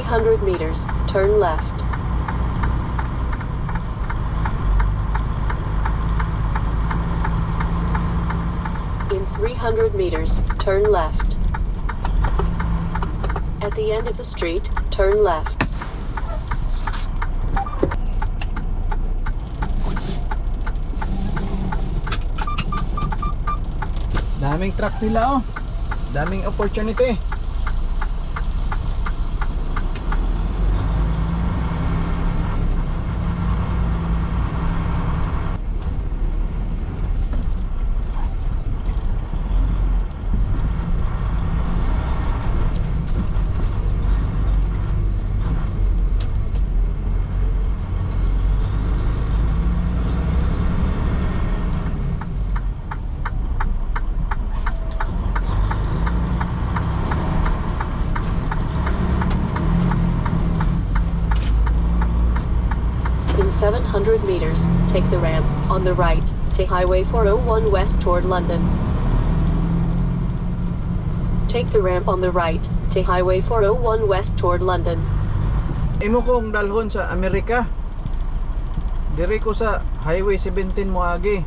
300 meters, turn left. In 300 meters, turn left. At the end of the street, turn left. Daming truck nila, oh. Daming opportunity. In 700 meters, take the ramp on the right to Highway 401 west toward London. Take the ramp on the right to Highway 401 west toward London. Imo kong dalhon sa Amerika. Diri ko sa Highway 17 moagi.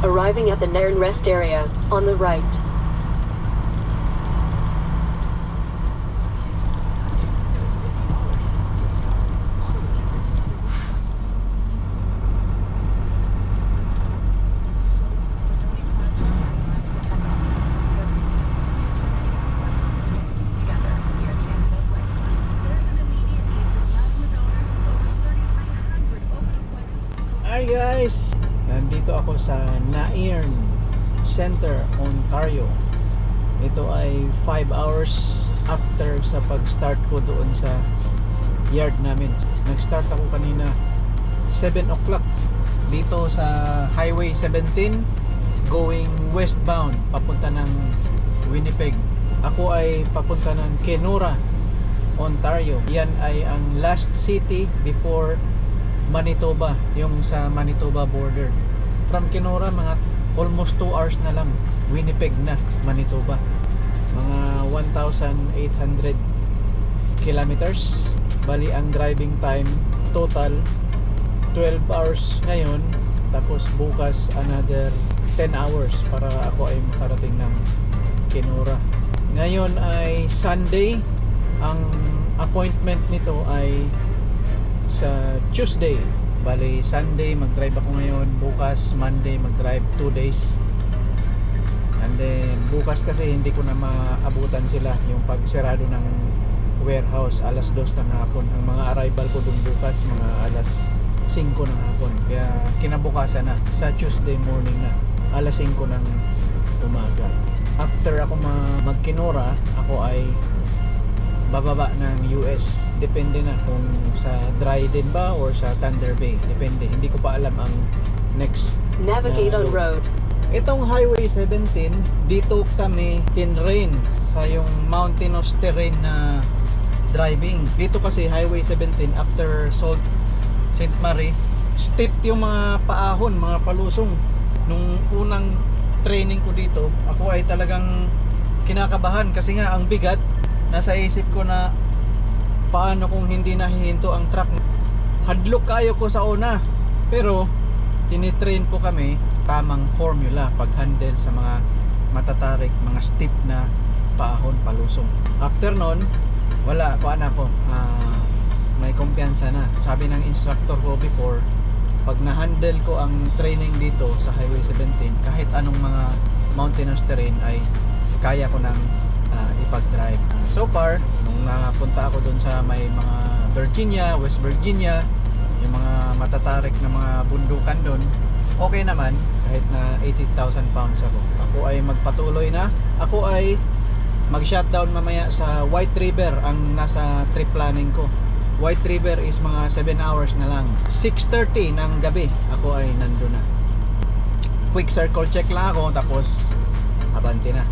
Arriving at the Nairn rest area, on the right. Hi guys! Nandito ako sa Nairn Center, Ontario. Ito ay 5 hours after sa pag-start ko doon sa yard namin. Nag-start ako kanina 7 o'clock dito sa Highway 17 going westbound papunta ng Winnipeg. Ako ay papunta ng Kenora, Ontario. Yan ay ang last city before Manitoba, yung sa Manitoba border. From Kenora, mga almost 2 hours na lang. Winnipeg na, Manitoba. Mga 1,800 kilometers. Bali, ang driving time total 12 hours ngayon. Tapos bukas another 10 hours para ako ay makarating ng Kenora. Ngayon ay Sunday. Ang appointment nito ay sa Tuesday. Bali, Sunday mag-drive ako ngayon. Bukas, Monday mag-drive 2 days. And then bukas kasi hindi ko na maabutan sila yung pagsarado ng warehouse alas 2 ng hapon. Ang mga arrival ko dun bukas mga alas 5 ng hapon. Kaya kinabukasan na sa Tuesday morning na alas 5 ng umaga. After ako mag-Kenora, ako ay bababa ng US. Depende na kung sa Dryden ba or sa Thunder Bay. Depende. Hindi ko pa alam ang next Navigate on road. Itong Highway 17, dito kami tinrain sa yung mountainous terrain na driving. Dito kasi Highway 17 after Sault Ste. Marie, steep yung mga paahon, mga palusong. Nung unang training ko dito, ako ay talagang kinakabahan kasi nga ang bigat. Nasa isip ko na paano kung hindi nahihinto ang truck. Hadlok kayo ko sa una, pero tinitrain po kami tamang formula pag handle sa mga matatarik, mga steep na paahon, palusong. After nun, wala, kuan ako, may kumpiyansa na. Sabi ng instructor ko before, pag na-handle ko ang training dito sa Highway 17, kahit anong mga mountainous terrain ay kaya ko nang ipag-drive. So far, nung napunta ako dun sa may mga Virginia, West Virginia, yung mga matatarik na mga bundukan dun, okay naman kahit na 80,000 pounds ako. Ako ay magpatuloy na. Ako ay mag-shutdown mamaya sa White River ang nasa trip planning ko. White River is mga 7 hours na lang. 6:30 ng gabi ako ay nandun na. Quick circle check lang ako tapos abante na.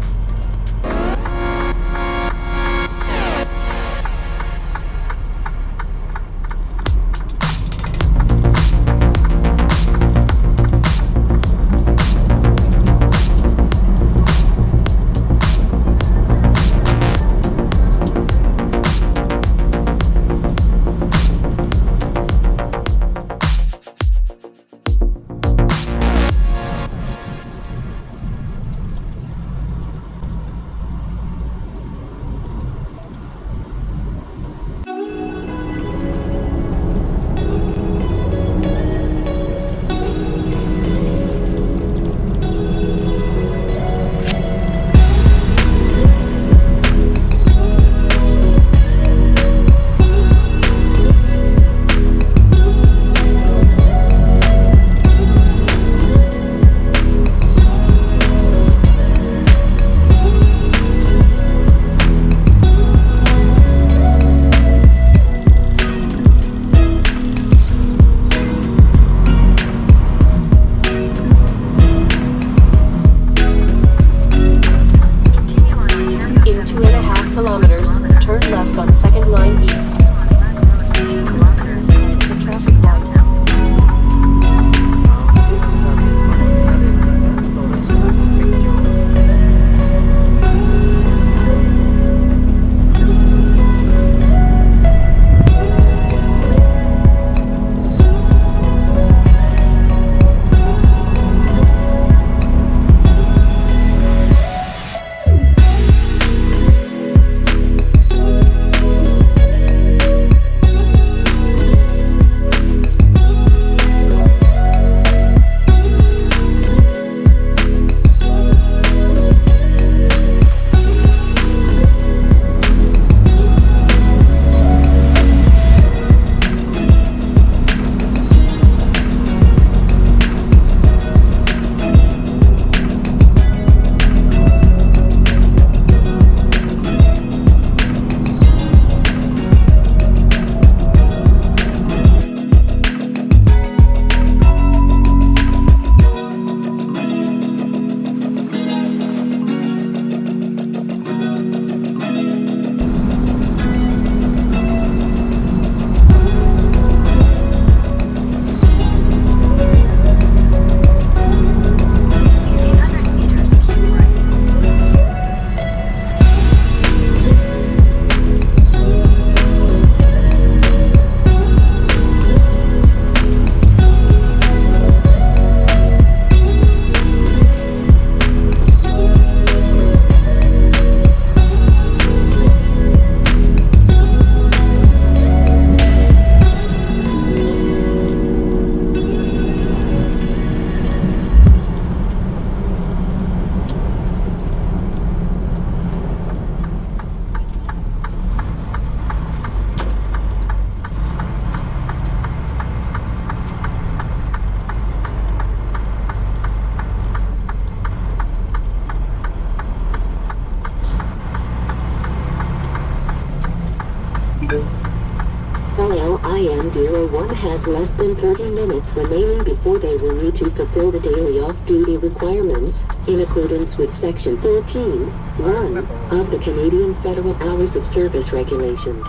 AM01 has less than 30 minutes remaining before they will need to fulfill the daily off-duty requirements, in accordance with Section 14(1) of the Canadian Federal Hours of Service Regulations.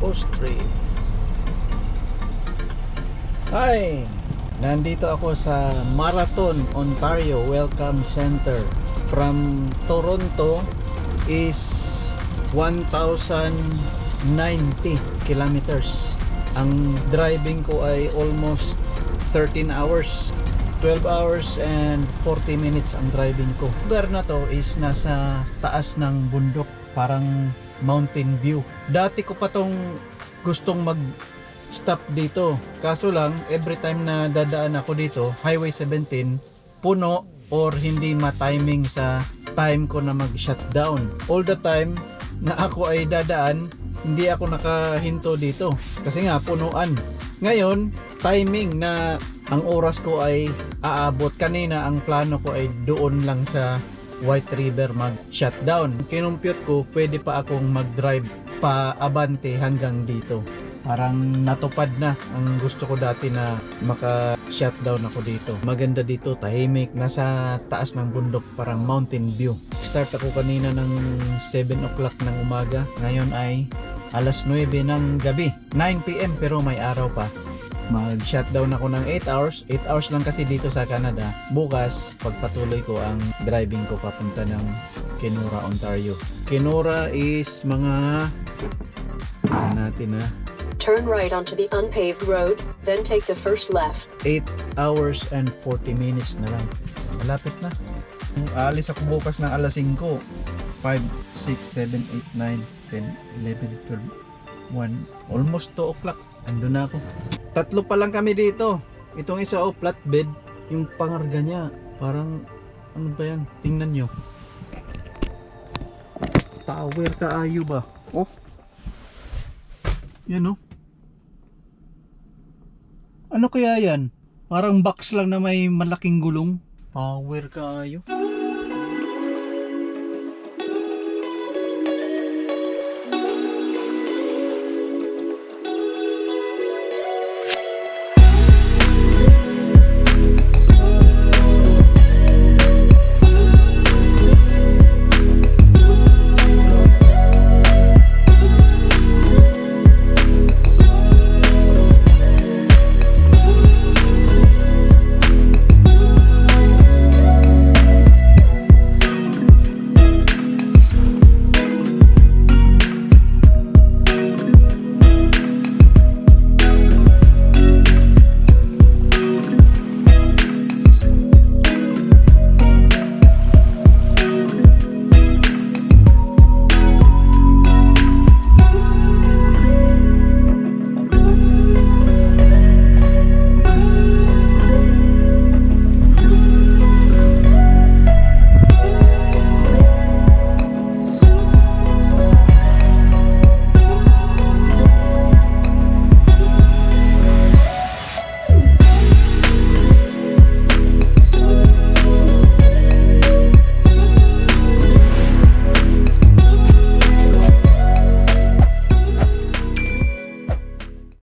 Post 3. Hi! Nandito ako sa Marathon, Ontario Welcome Center. From Toronto is 1,090 kilometers. Ang driving ko ay almost 13 hours. 12 hours and 40 minutes ang driving ko. Lugar na to is nasa taas ng bundok, parang mountain view. Dati ko pa tong gustong mag stop dito, kaso lang every time na dadaan ako dito, Highway 17 puno or hindi ma-timing sa time ko na mag-shutdown. All the time na ako ay dadaan, hindi ako nakahinto dito kasi nga punuan. Ngayon timing na ang oras ko ay aabot. Kanina ang plano ko ay doon lang sa White River mag-shutdown. Kinumpute ko pwede pa akong mag-drive pa abante hanggang dito. Parang natupad na ang gusto ko dati na maka-shutdown ako dito. Maganda dito, tahimik, nasa taas ng bundok, parang mountain view. Start ako kanina ng 7 o'clock ng umaga. Ngayon ay alas 9 ng gabi, 9 PM pero may araw pa. Mag-shutdown ako ng 8 hours. 8 hours lang kasi dito sa Canada. Bukas, pagpatuloy ko ang driving ko papunta ng Kenora, Ontario. Kenora is mga natin na Turn right onto the unpaved road, then take the first left. 8 hours and 40 minutes na lang. Malapit na. Aalis ako bukas ng alas 5. 5, 6, 7, 8, 9, 10, 11, 12, 1. Almost 2 o'clock. Andun na ako. Tatlo pa lang kami dito. Itong isa flatbed. Yung pangarga niya. Parang, ano ba yan? Tingnan nyo. Tower kaayo ba? Oh. Yan oh. Ano kaya yan? Parang box lang na may malaking gulong. Power kaayo.